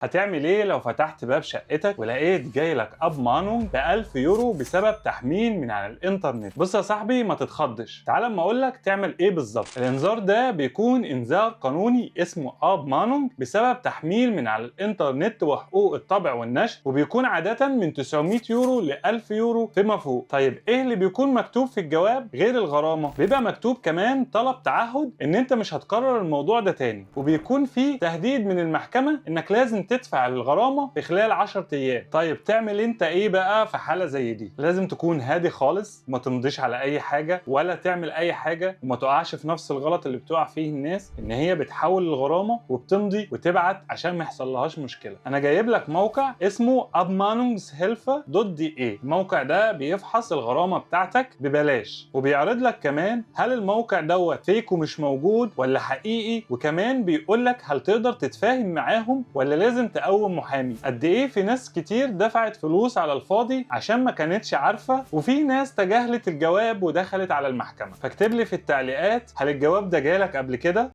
هتعمل ايه لو فتحت باب شقتك ولقيت جايلك Abmahnung ب 1000 يورو بسبب تحميل من على الانترنت؟ بص يا صاحبي، ما تتخضش، تعال اما اقول لك تعمل ايه بالظبط. الانذار ده بيكون انذار قانوني اسمه Abmahnung بسبب تحميل من على الانترنت وحقوق الطبع والنشر، وبيكون عادة من 900 يورو ل 1000 يورو فيما فوق. طيب ايه اللي بيكون مكتوب في الجواب غير الغرامة؟ بيبقى مكتوب كمان طلب تعهد ان انت مش هتكرر الموضوع ده تاني، وبيكون فيه تهديد من المحكمة انك لازم تدفع الغرامة في خلال 10 ايام. طيب تعمل انت ايه بقى في حالة زي دي؟ لازم تكون هادي خالص، ما تمضيش على اي حاجة ولا تعمل اي حاجة، وما تقعش في نفس الغلط اللي بتقع فيه الناس ان هي بتحول الغرامة وبتمضي وتبعت عشان ما يحصلهاش مشكلة. انا جايب لك موقع اسمه abmahnungshilfe.de. الموقع ده بيفحص الغرامة بتاعتك ببلاش، وبيعرض لك كمان هل الموقع دوت fake ومش موجود ولا حقيقي، وكمان بيقول لك هل تقدر تتفاهم معاهم ولا لازم تقوم محامي. قد ايه في ناس كتير دفعت فلوس على الفاضي عشان ما كانتش عارفة، وفي ناس تجاهلت الجواب ودخلت على المحكمة. فاكتب لي في التعليقات، هل الجواب ده جالك قبل كده؟